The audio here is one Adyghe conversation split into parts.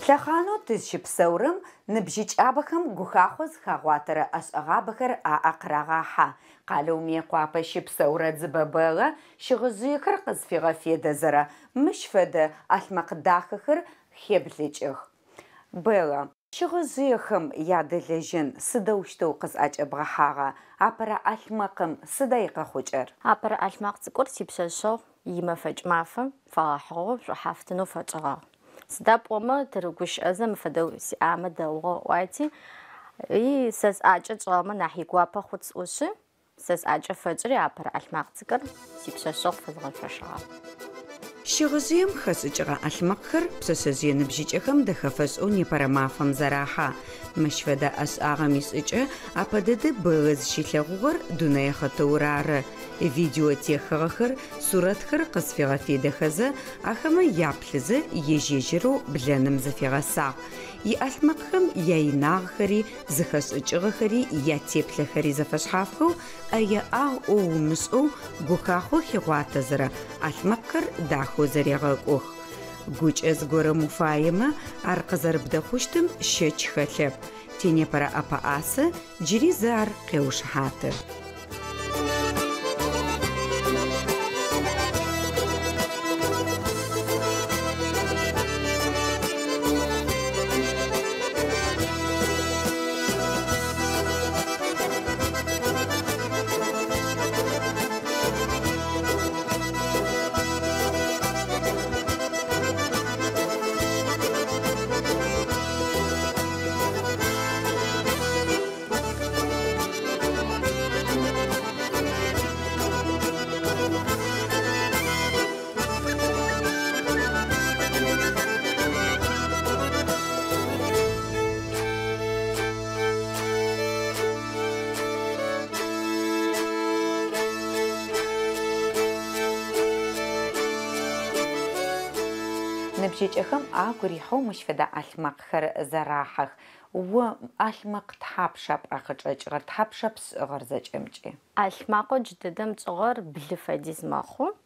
Лъэхъанэу тызщыпсэурэм ныбжьыкӏабэхэм гухахъо зыхагъуатэрэ ӏэшӏэгъабэхэр аӏэ къырагъахьэ. Къалэу Мыекъуапэ щыпсэурэ Дзыбэ Бэллэ щыгъыжъыехэр къызфигъэфедэзэрэ мыщ фэдэ ӏалъмэкъ дахэхэр хеблыкӏых. Бэллэ, щыгъыжъыехэм ядэлэжьэн сыдэущтэу къызӏэкӏэбгъэхьагъа? Апэрэ ӏалъмэкъым сыда икъэхъукӏэр? Апэрэ ӏалъмэкъ цӏыкӏур сипшъэшъэгъу имэфэкӏ мафэ фэгъэхьыгъэу шӏухьафтынэу фэтшӏыгъагъ. Сыда пӏомэ тырыгущыӏэзэ мы фэдэу сиӏамэ дэгъугъэ ыӏуати, и сэ сӏакӏэ тшӏыгъэмэ нахь игуапэ хъут сӏошъы, сэ сӏакӏэ фэтшӏыри апэрэ ӏалъмэкъ цӏыкӏур сипшъэшъэгъу фэзгъэшъошэгъагъ. Щыгъыжъыем хэшӏыкӏыгъэ ӏалъмэкъхэр пшъэшъэжъые ныбжьыкӏэхэм дэхэфэшӏэу непэрэ мафэм зэрахьэ. Мыщ фэдэ ӏэшӏагъэм ишӏыкӏэ апэ дэдэ Бэллэ зыщилъэгъугъэр дунэе хъытыур ары. Видео техыгъэхэр, сурэтхэр къызфигъэфедэхэзэ, ахэмэ яплъызэ ежь-ежьырэу блэным зыфигъэсагъ. Иӏалъмэкъхэм яинагъхэри, зыхэшӏыкӏыгъэхэри, ятеплъэхэри зэфэшъхьафхэу, ӏэеӏагъ ӏоу умышӏэу гухахъо хигъуатэзэрэ ӏалъмэкъхэр дахэу зэрегъэкӏух. Гукӏэ зыгорэм уфаемэ, ар къызэрыбдэхъущтым щэч хэлъэп. Тинепэрэ ӏэпэӏасэ джыри зэ ар къеушыхьаты. Ныбжьыкӏэхэм агу рихьэу мыщ фэдэ ӏалъмэкъхэр зэрахьэх. О ӏалъмэкъ тхьапша пӏэ къычӏэкӏыгъэр, тхьапша пшӏыгъэр зэкӏэмкӏи? Ӏалъмэкъэу джыдэдэм тшӏыгъэр блы фэдиз мэхъу.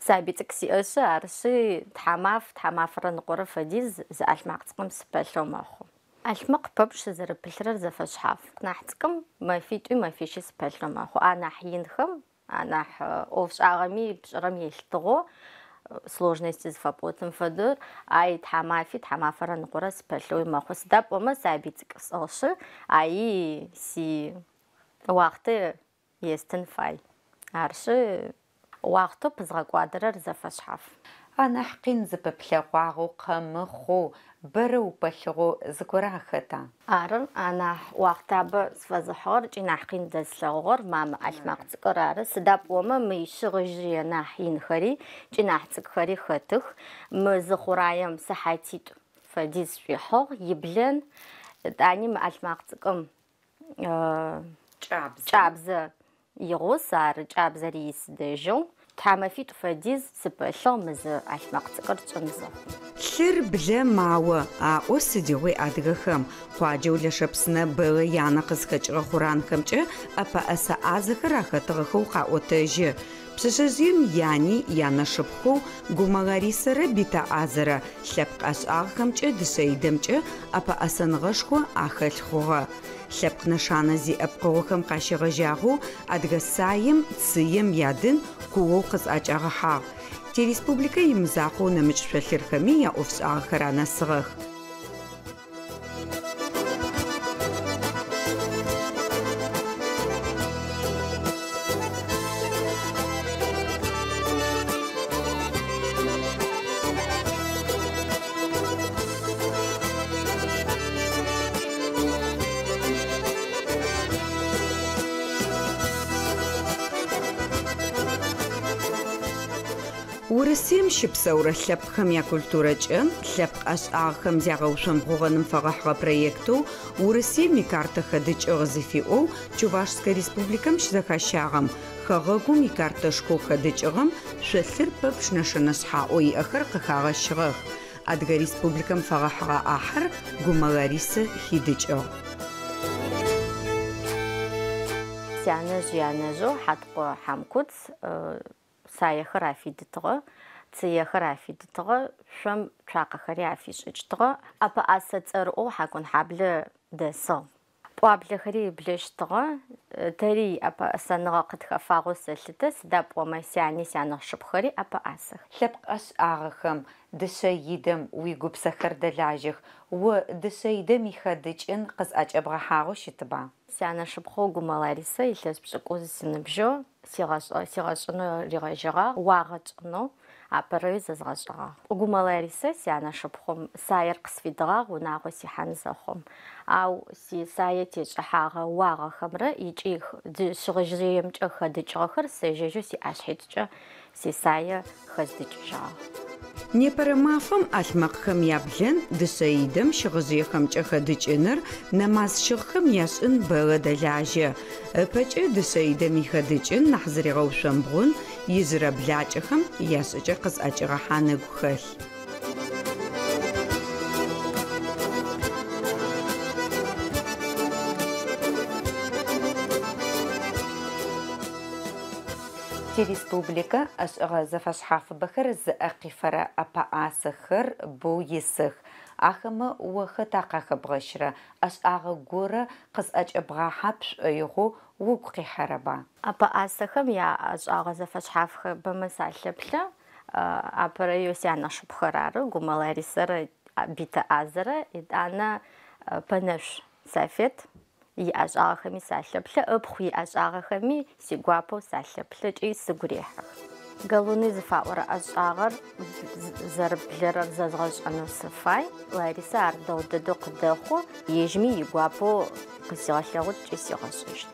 Сабый цӏыкӏу сиӏэшъы, арышъы тхьамаф, тхьамафэрэ ныкъорэ фэдиз зы ӏалъмэкъ цӏыкӏум сыпэлъэу мэхъу. Ӏалъмэкъ пэпчъ сызэрыпылъырэр зэфэшъхьаф. Нахь цӏыкӏум мэфитӏуи мэфищи сыпэлъэу мэхъу. Анахь инхэм, анахь ӏофшӏагъэми пшӏырэм елъытыгъэу сложности зыфэпӏотым фэдэр, ай тхьамафи, тхьамафэрэ ныкъорэ сыпэлъэуи мэхъу. Сыда пӏомэ сабый цӏыкӏу сӏыгъышъы, аи си уахътэ естын фай. Арышъы, уахътэу пызгъэкӏуадэрэр зэфэшъхьаф. Анахь къин зыпыплъэгъуагъэу, къэмыхъоу, бэрэ упэлъыгъэу зыгорэ ахэта? Ары, анахь уахътабэ сфэзыхьыгъэр ыкӏи нахь къин дэслъэгъугъэр мамэ ӏалъмэкъ цӏыкӏур ары. Сыда пӏомэ мы щыгъыжъые нахь инхэри ыкӏи нахь цӏыкӏухэри хэтых. Мы зы хъураем сыхьатитӏу фэдиз сшӏуихьыгъ, иблэн. Етӏани мы ӏалъмэкъ цӏыкӏум кӏабзэ игъус, ары кӏабзэри исыдэжьыгъ. Тхьамэфитӏу фэдиз сыпэлъыгъ мы зы ӏалъмэкъ цӏыкӏур тшӏын зэхъум. Лъыр блэ мао, аӏо сыдигъуи адыгэхэм. Къуаджэу Лэшэпсынэ Бэллэ янэ къызхэкӏыгъэ Хъуранхэмкӏэ ӏэпэӏэсэ ӏазэхэр ахэтыгъэхэу къаӏотэжьы. Пшъэшъэжъыем яни, янэшыпхъоу Гумэ Ларисэрэ Битэ Азэрэ лъэпкъ ӏэшӏагъэхэмкӏэ дышъэидэмкӏэ ӏэпэӏэсэныгъэшхо ахэлъ хъугъэ. Лъэпкъ нэшанэ зиӏэ пкъыгъохэм къащегъэжьагъэу адыгэ саем, цыем ядын куоу къызӏэкӏагъэхьагъ. Тиреспубликэ имызакъоу нэмыкӏ шъолъырхэми яӏофшӏагъэхэр анэсыгъэх. Урысыем щыпсэурэ лъэпкъхэм якультурэкӏэ лъэпкъ ӏэшӏагъэхэм зягъэушъомбгъугъэным фэгъэхьыгъэ проектэу Урысыем икартэ хэдыкӏыгъ зыфиӏоу Чувашскэ Республикэм щызэхащагъэм хэгъэгум икартэшхоу хэдыкӏыгъэм шъолъыр пэпчъ нэшэнэ шъхьаӏэу иӏэхэр къыхагъэщыгъэх. Адыгэ Республикэм фэгъэхьыгъэ ӏахьэр Гумэ Ларисэ хидыкӏыгъ. Сянэжъ янэжъэу Хьаткъо Хьамкуц саехэр афидытыгъэ. Цыехэр афидытыгъэ, шъом цуакъэхэри афишӏыкӏтыгъэ. ӏэпэӏасэ цӏэрыӏоу Хьаконхьаблэ дэсыгъ. Пӏуаблэхэри ыблэщтыгъэ. Тэри иӏэпэӏэсэныгъэ къытхэфагъэу сэлъытэ, сыда пӏомэ сяни сянэшыпхъухэри ӏэпэӏасэх. Лъэпкъ ӏэшӏагъэхэм, дышъэидэм уигупсэхэр дэлажьэх. О дышъэидэм ихэдыкӏын къызӏэкӏэбгъэхьагъэу щытба? Сянэшыпхъоу Гумэ Ларисэ илъэс пшӏыкӏуз сыныбжьэу сигъэшӏэнэу ригъэжьэгъагъ, уагъэ тшӏынэу апэрэуи зэзгъэшӏэгъагъ. Гумэ Ларисэ сянэшыпхъум саер къысфидыгъагъ унагъо сихьан зэхъум. Ау сисае тешӏыхьагъэ уагъэхэмрэ ыкӏи щыгъыжъыемкӏэ хэдыкӏыгъэхэр сэжьэжьэу сиӏашъхьитӏукӏэ сисае хэздыкӏыжьыгъагъ. Непэрэ мафэм ӏалъмэкъхэм яблэн, дышъэидэм щыгъыжъыехэмкӏэ хэдыкӏыныр, нэмаз щыгъхэм яшӏын Бэлэ дэлажьэ. Ыпэкӏэ дышъэидэм ихэдыкӏын нахь зыригъэушъомбгъун, ижъырэ блакӏэхэм яшӏыкӏэ къызӏэкӏигъэхьан ыгу хэлъ. Тиреспубликэ ӏэшӏэгъэ зэфэшъхьафыбэхэр зыӏэ къифэрэ ӏэпэӏасэхэр бэу исых. Ахэмэ о хэта къахэбгъэщырэ ӏэшӏагъэ горэ къызӏэкӏэбгъахьэ пшӏоигъоу угу къихьэрэба? Ӏэпэӏасэхэм яӏэшӏагъэ зэфэшъхьафхэр бэмэ салъэплъэ. Апэрэу сянэшыпхъухэр ары, Гумэ Ларисэрэ Битэ Азэрэ, етӏанэ Пэнэшъу Сафет иӏэшӏагъэхэми салъэплъэ, ыпхъу иӏэшӏагъэхэми сигуапэу салъэплъэ ыкӏи сыгу рехьых. Галуны зыфаӏорэ ӏэшӏагъэр зэрыблэрэр зэзгъэшӏэнэу сыфай. Ларисэ ар дэгъу дэдэу къыдэхъу, ежьми игуапэу къысигъэлъэгъут ыкӏи сигъэшӏыщт.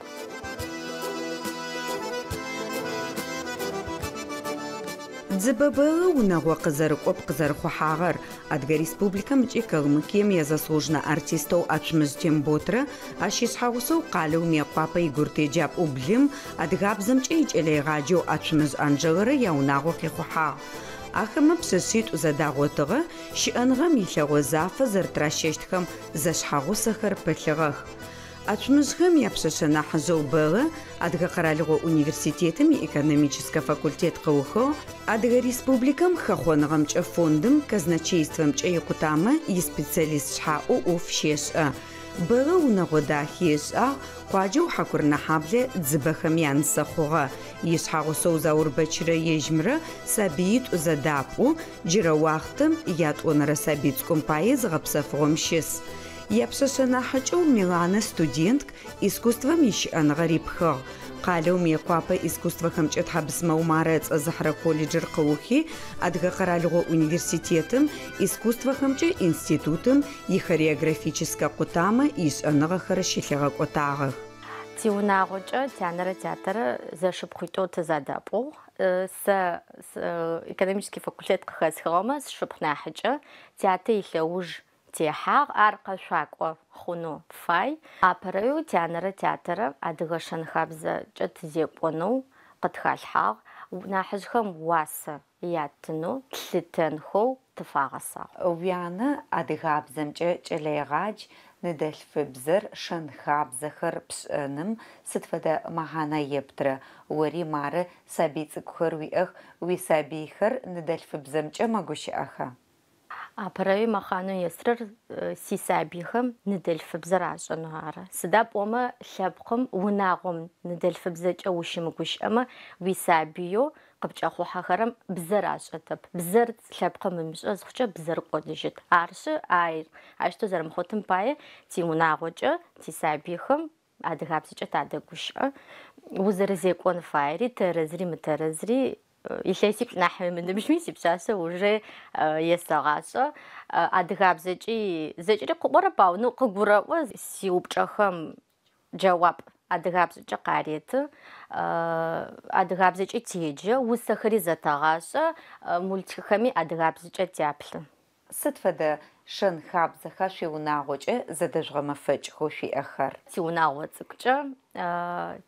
Дзыбэ Бэлэ унэгъо къызэрыкӏоп къызэрыхъухьагъэр. Адыгэ Республикэм ыкӏи Калмыкием язаслуженнэ артистэу Ацумыжъ Темботрэ ащ ишъхьэгъусэу къалэу Мыекъуапэ игурыт еджапӏэу Блым адыгабзэмкӏэ икӏэлэегъаджэу Ацумыжъ Анжелэрэ яунагъо къихъухьагъ. Ахэмэ пшъэшъитӏу зэдагъотыгъэ, щыӏэныгъэм илъэгъо зафэ зэрэтыращэщтхэм зэшъхьэгъусэхэр пылъыгъэх. Ацумыжъхэм япшъэшъэ нахьыжъэу Бэлэ Адыгэ къэралыгъо университетым иэкономическэ факультет къыухыгъ, Адыгэ Республикэм хэхъоныгъэмкӏэ фондым казначействэмкӏэ икъутамэ испециалист шъхьаӏэу ӏоф щешӏэ. Бэлэ унэгъо дахи ышӏагъ, къуаджэу Хьакурынэхьаблэ Дзыбэхэм янысэ хъугъэ. Ишъхьэгъусэу Заурбэчрэ ежьымрэ сабыитӏу зэдапӏу, джырэ уахътэм ятӏонэрэ сабый цӏыкӏум пае зыгъэпсэфыгъом щыс. Япшъэшъэ нахьыкӏэу Миланэ студентк, искусствэм ищыӏэныгъэ рипхыгъ. Къалэу Мыекъуапэ искусствэхэмкӏэ Тхьабысымэ Умарэ ыцӏэ зыхьырэ колледжыр къыухи, Адыгэ къэралыгъо университетым искусствэхэмкӏэ институтым ихореографическэ къутамэ ишӏэныгъэхэр щылъигъэкӏотагъэх. Тиунагъокӏэ тянэрэ тятэрэ зэшыпхъуитӏоу тызэдапӏугъ. Сэ экономический факультет къыхэсхыгъэмэ, сшыпхъу нахьыкӏэ тятэ илъэуж техьагъ, ар къэшъуакӏо хъунэу фай. Апэрэу тянэрэ тятэрэ адыгэ шэн-хабзэкӏэ тызекӏонэу къытхалъхьагъ, нахьыжъхэм уасэ яттынэу, тлъытэнхэу тыфагъэсагъ. Уянэ адыгабзэмкӏэ кӏэлэегъадж, ныдэлъфыбзэр, шэн-хабзэхэр пшӏэным сыд фэдэ мэхьанэ ептырэ? Ори мары сабый цӏыкӏухэр уиӏэх, уисабыйхэр ныдэлъфыбзэмкӏэ мэгущыӏэха? Апэрэуи мэхьанэу естырэр сисабыйхэм ныдэлъфыбзэр ашӏэнэу ары. Сыда пӏомэ лъэпкъым, унагъом ныдэлъфыбзэкӏэ ущымыгущыӏэмэ, уисабыеу къыпкӏэхъухьэхэрэм бзэр ашӏэтэп. Бзэр лъэпкъым ымышӏэ зыхъукӏэ бзэр кӏодыжьыт. Арышъы, ащтэу зэрэмыхъутым пае тиунагъокӏэ тисабыйхэм адыгабзэкӏэ тадэгущыӏэ. Узэрэзекӏон фаери, тэрэзри мытэрэзри илъэсиплӏ нахь ымыныбжьми сипшъашъэ уже есэгъашӏэ. Адыгабзэкӏи зэкӏэри къыӏорэп, ау ну къыгурэӏо сиупчӏэхэм джэуап адыгабзэкӏэ къареты. Адыгабзэкӏи теджэ, усэхэри зэтэгъашӏэ, мультикхэми адыгабзэкӏэ тяплъы. Сыд фэдэ шэн-хабзэха шъуиунагъокӏэ зэдэжъугъэмэфэкӏхэу шъуиӏэхэр? Тиунагъо цӏыкӏукӏэ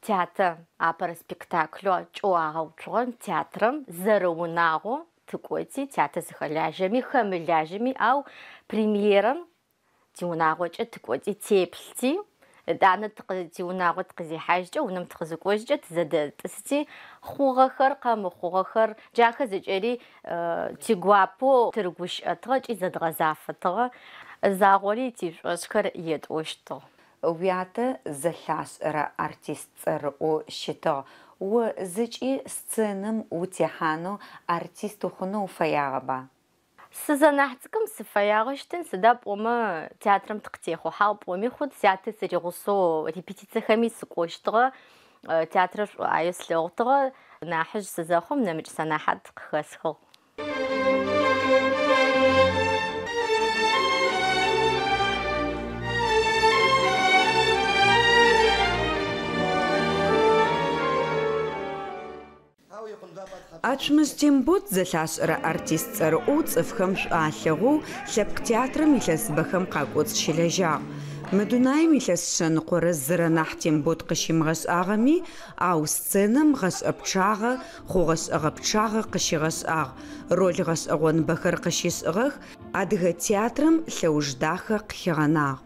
тятэ апэрэ спектаклэу кӏэу агъэуцугъэм театрэм зэрэунагъо тыкӏоти, тятэ зыхэлажьэми, хэмылажьэми, ау премьерэм тиунагъокӏэ тыкӏоти теплъти, Етӏанэ тиунагъо тыкъызихьажькӏэ, унэм тыкъызыкӏожькӏэ тызэдэтӏысти, хъугъэхэр, къэмыхъугъэхэр, джахэр зэкӏэри тигуапэу тырыгущыӏэтыгъэ ыкӏи зэдгъэзафэтыгъэ. Загъори тишӏошӏхэр етӏощтыгъ. Уятэ зэлъашӏэрэ артист цӏэрыӏоу щытыгъ. О зыкӏи сценэм утехьанэу артист ухъунэу уфэягъэба? Сызэнахь цӏыкӏум сыфэягъэщтын, сыда пӏомэ театрэм тыкъытехъухьагъ пӏоми хъут, сятэ сыригъусэу репетициехэми сыкӏощтыгъэ, театрэр шӏу ӏаеу слъэгъутыгъэ, нахьыжь сызэхъум нэмыкӏ сэнэхьат къыхэсхыгъ. Ацумыжъ Тембот зэлъашӏэрэ артист цӏэрыӏоу цӏыфхэм шӏу алъэгъоу лъэпкъ театрэм илъэсыбэхэм къакӏоцӏ щылэжьагъ. Мы дунаим илъэс 121 нахь Тембот къыщимыгъэшӏагъэми, ау сценэм гъэшӏэ пчъагъэ, хъугъэ-шӏэгъэ пчъагъэ къыщигъэшӏагъ. Роль гъэшӏэгъоныбэхэр къыщишӏыгъэх, адыгэ театрэм лъэуж дахэ къыхигъэнагъ.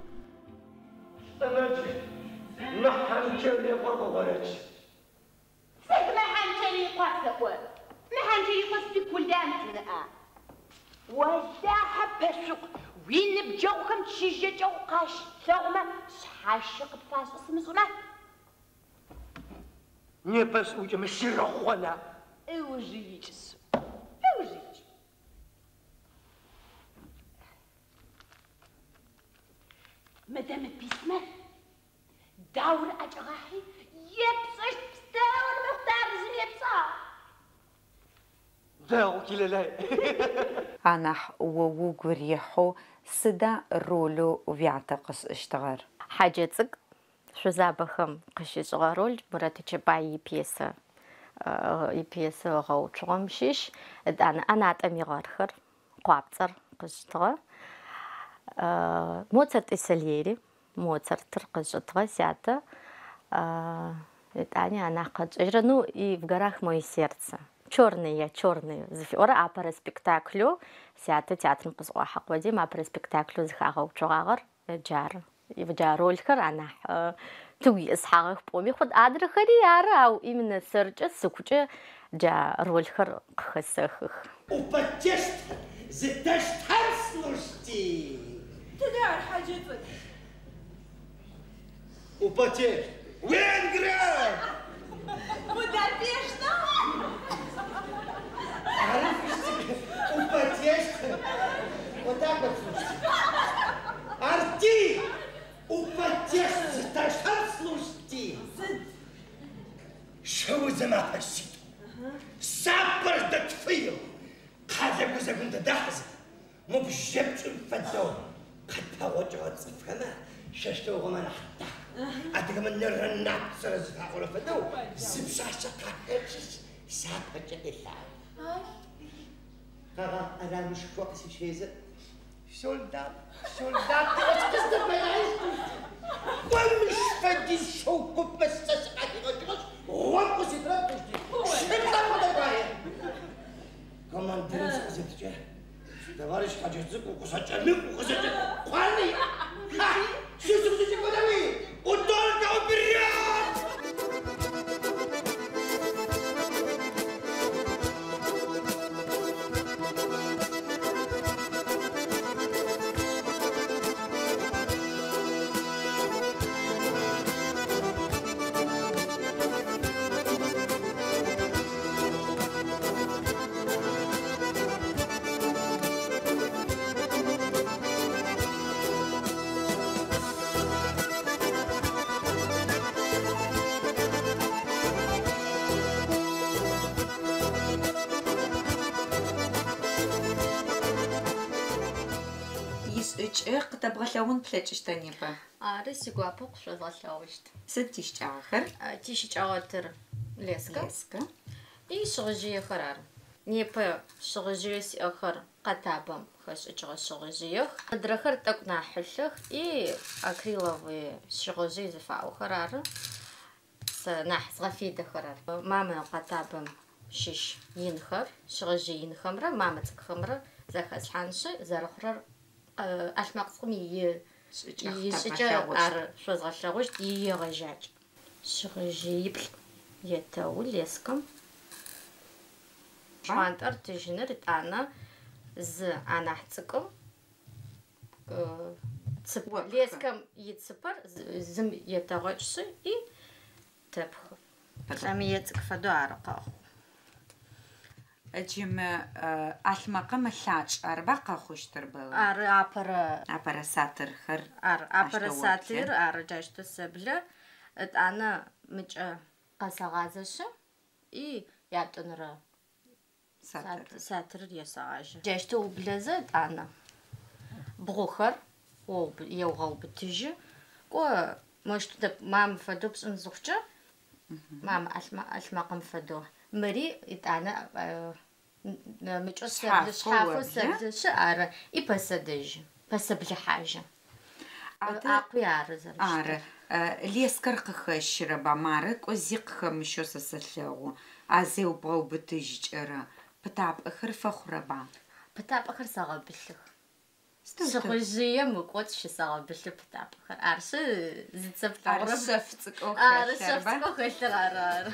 Уиныбджэгъухэм чыжьэкӏэ укъащлъэгъумэ, шъхьащэ къыпфашӏы сымышӏымэ? Непэ сӏукӏэмэ сырыхъона? Ыужы икӏ сӏу. Ыужы икӏ. Мыдэ мы письмэр Даур ӏэкӏэгъахьи, епшӏэщт пстэур мухътарыжъым епшӏагъ. Дэгъу, килэлай. Анахь о угу рихьэу сыда ролэу уятэ къышӏыщтыгъэр? Хьаджэ цӏыкӏу шъузабэхэм къыщишӏыгъэ роль Мурэтэ Чэпай ипьесэ ипьесэ ыгъэуцугъэм щыщ. Етӏанэ ӏэнатӏэм игъэрхэр, къуапцӏэр къышӏытыгъэ. Моцарт и Сальери, Моцартыр къышӏытыгъэ сятэ. Етӏани анахь къэтшӏэжьырэ, ну и в горах мое сердце. Черный я, черный зыфиӏорэ апэрэ спектаклэу сятэ театрэм къызӏуахьэ къодием апэрэ спектаклэу зыхагъэуцугъагъэр джары. Джа рольхэр анахь тыгу иӏысхьагъэх пӏоми хъут. Адрэхэри ары, ау именно сэркӏэ, сыгукӏэ джа рольхэр къыхэсэхых. Употешт, зыдэщтхэр слушти. Тыдэ ар, Хьаджэ цӏыкӏу? Употешт. Венгрия! Будапешта? Употешт. Вот так вот, слушайте. Арти! Употешт, зыдэщтхэр слушти. Шэу зэмапэщит. Сапэр дэтфыеу. Къалэ гузэгум дэдахьызэ. Мо бжьэпкӏым фэдэу къытпэгъокӏыгъэ цӏыфхэмэ шъощтыгъомэ нахь дах. Адыгэмэ нэрэ напцэрэ зыфаӏорэ фэдэу зы пшъашъэ къахэкӏышъ сапэкӏэ къелъагъо. Къэгъагъ ӏэрамышхо къысищезэ. Солдат, солдат, къыздэбэяй слушти. Кӏо мыщ фэдиз шэу купмэ сэ сыкъахигъэкӏыгъэшъ, гъом къыситырэп слушти. Шыплӏэм къыдэкӏуае. Командирым сыкъызеплъыкӏэ. Товарищ Хьаджэ цӏыкӏу укъызэкӏэмыкӏу, укъызэкӏэмыкӏу. Хъуани! Ха! Сэ сыкъызэкӏэмыкӏонэуи! Только вперед! Ишӏыкӏэ къытэбгъэлъэгъун плъэкӏыщта непэ? Ары сигуапэу къышъозгъэлъэгъущт. Сыд тищыкӏагъэхэр? Тищыкӏагъэтыр лескэ. Лескэ. И щыгъыжъыехэр ары. Непэ щыгъыжъые сиӏэхэр къэтабэм хэшӏыкӏыгъэ щыгъыжъыех. Мыдрэхэр тӏэкӏу нахь хьылъэх и акриловые щыгъыжъые зыфаӏохэр ары. Сэ нахь згъэфедэхэр ары. Мамэ къэтабэм щыщ инхэр, щыгъыжъые инхэмрэ мамэ цӏыкӏухэмрэ зэхэслъхьаншъы зэрэхъурэр ӏалъмэкъ цӏыкӏум Ишӏыкӏэ ар шъозгъэлъэгъущт, иегъэжьакӏ. Щыгъыжъыиплӏ етэу лескэм. Шхъуантӏэр, тыжьыныр, етӏанэ зы анахь цӏыкӏум лескэм ицыпэр зым етэгъэкӏышъы и тэпхы. Плӏэмые цӏыкӏу фэдэу ары къэхъу. Джы мы ӏалъмэкъым ылъачӏ арыба къэхъущтыр, Бэллэ? Ары апэрэ. Апэрэ сатырхэр. Ары апэрэ сатыр, ары джащтэу сэблэ. Етӏанэ мыкӏэ къэсэгъазэшъы и ятӏонэрэ сатырыр есэгъажьэ. Джащтэу ублэзэ етӏанэ бгъухэр еугъэубытыжьы. Кӏо мощтэу мам фэдэу пшӏын зыхъукӏэ, мам ӏалъмэкъым фэдэу. Мыри етӏанэ нэмыкӏэу сэблэ, шъхьафэу сэблэшъы ары и пэсэдэжьы, пэсэблыхьажьы. Акъуи ары зэрэщытыр. Ары. Лескэр къыхэщырэба, мары кӏо зи къыхэмыщэу сэ сэлъэгъу. А зеубгъэубытыжькӏэрэ пытапӏэхэр фэхъурэба? Пытапӏэхэр сэгъэбылъых. Щыгъыжъыем ыкӏоцӏ щысэгъэбылъы пытапӏэхэр. Арышъы зыцэ плъэгъурэм. Ары шъэф цӏыкӏоу Ары шъэф цӏыкӏоу хэлъыр ары, ары.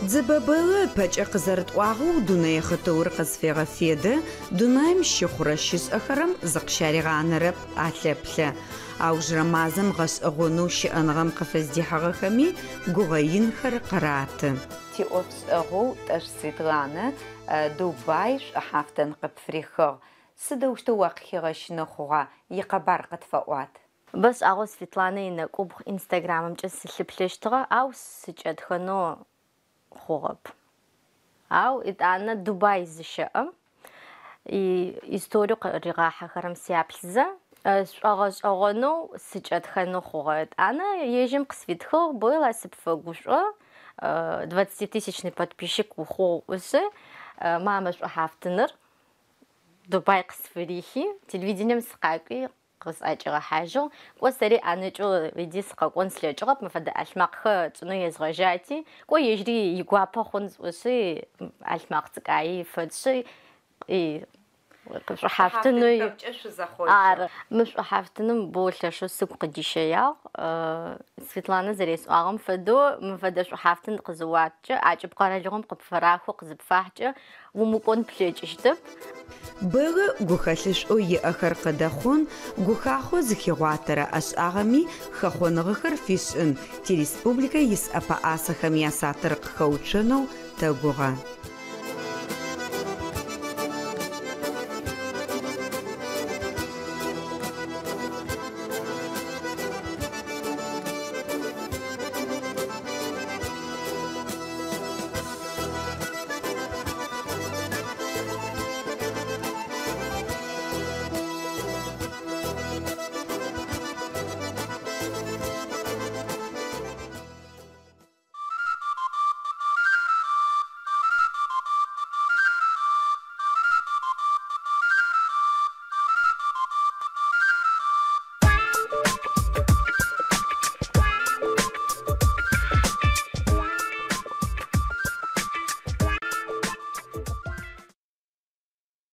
Дзыбэ Бэллэ ыпэкӏэ къызэрытӏуагъэу дунэе хъытыур къызфегъэфедэ, дунаим щыхъурэ-щышӏэхэрэм зыкъыщаригъанэрэп, алъэплъэ. Аужырэ мазэм гъэшӏэгъонэу щыӏэныгъэм къыфыздихьыгъэхэми гугъэ инхэр къыраты. Тиӏофшӏэгъоу Тӏэшъу Светланэ Дубай шӏухьафтын къыпфырихыгъ. Сыдэущтэу уакъыхигъэщынэу хъугъа? Икъэбар къытфэӏуат. Бэшӏагъэу Светланэ инэкӏубгъу Инстаграмымкӏэ сылъыплъэщтыгъэ, ау сыкӏэтхэнэу хъугъэп. Ау етӏанэ Дубай зыщэӏэм историеу къыригъахьэхэрэм сяплъызэ, сшӏогъэшӏэгъонэу сыкӏэтхэнэу хъугъэ. Етӏанэ ежьым къысфитхыгъ, Бэлла, сыпфэгушӏо, двадцатитысячный подписчик ухъугъ ыӏошъы, мамэ шӏухьафтыныр Дубай къысфырихи, телевидением сыкъакӏуи къысӏэкӏигъэхьажьыгъ. Кӏо сэри ӏэнэкӏэу иди сыкъэкӏон слъэкӏыгъэп, мы фэдэ ӏалъмэкъхэр тшӏынэу езгъэжьати, кӏо ежьри игуапэ хъун сӏошъи, ӏалъмэкъ цӏыкӏуаи фэтшӏи, шӏухьафтынэу ары. Мы шӏухьафтыным боу лъэшэу сыгу къыдищэягъ. Светланэ зэресӏуагъэм фэдэу мы фэдэ шӏухьафтын къызыуаткӏэ, ӏэкӏыб къэралыгъом къыпфырахэу къызыпфахькӏэ умыкӏон плъэкӏыщтэп. Бэллэ гухэлъышӏоу иӏэхэр къыдэхъун, гухахъо зыхигъуатэрэ ӏэшӏагъэми хэхъоныгъэхэр фишӏын, тиреспубликэ ис ӏэпэӏасэхэм ясатыр къыхэуцонэу тэгугъэ.